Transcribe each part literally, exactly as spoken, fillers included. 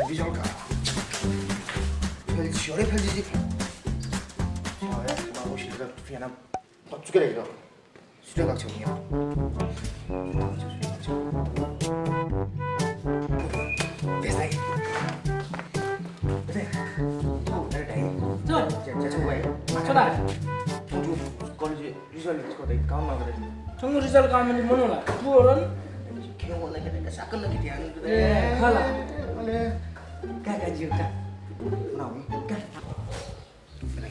Result का। फेल, स्योरै फेल जुइ। स्योर हे, बाबु, सिलेर फियाना बच्चुके रहेछ। सुले काक्छ मिया। बेसाइ। बेसाइ। चल। चल, चल, चल, भाइ। चल। थ्व, थ्व, कलेज result को दे काम मा करे। थ्व result काम नि मनो ला। पुरन। के हो ना के, साकन ना के ध्यान दे। ए, खला। अले। का, का, जिउ का। ना हो। का।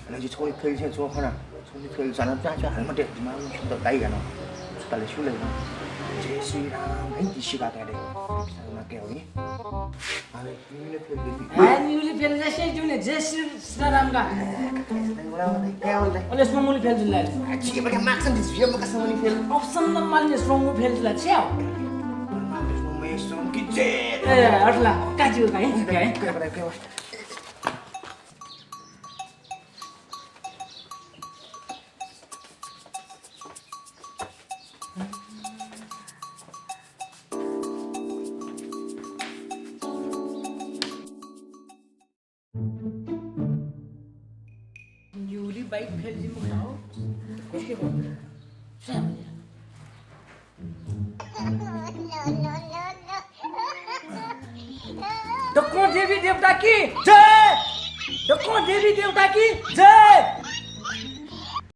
अले जि छोरी फेल छेँ च्वं खना। छोरी फेल जाना, चा, चा, हाल मते। दिमाग में शुद्ध दाई गाना। सुताले सुले ना। जय श्री राम, है, दिशी का, का दे। साल मा के हो नि? अरे, निम्न फेल जुइ। ए, निम्न फेल जैसे जुने, जय श्री सीताराम का। अले स्वंगुली फेल जुल। अच्छी, बका मार्क्स दिस, ये बका स्वंगुली फेल। Option नम्बर ने स्वंगु फेल जुल, छ्या। ए, अठला, काजी का, है, का, है। न्यूली बाइक फेल जिम खाओ। दक्वं देवी देवता की जय। दक्वं देवी देवता की जय।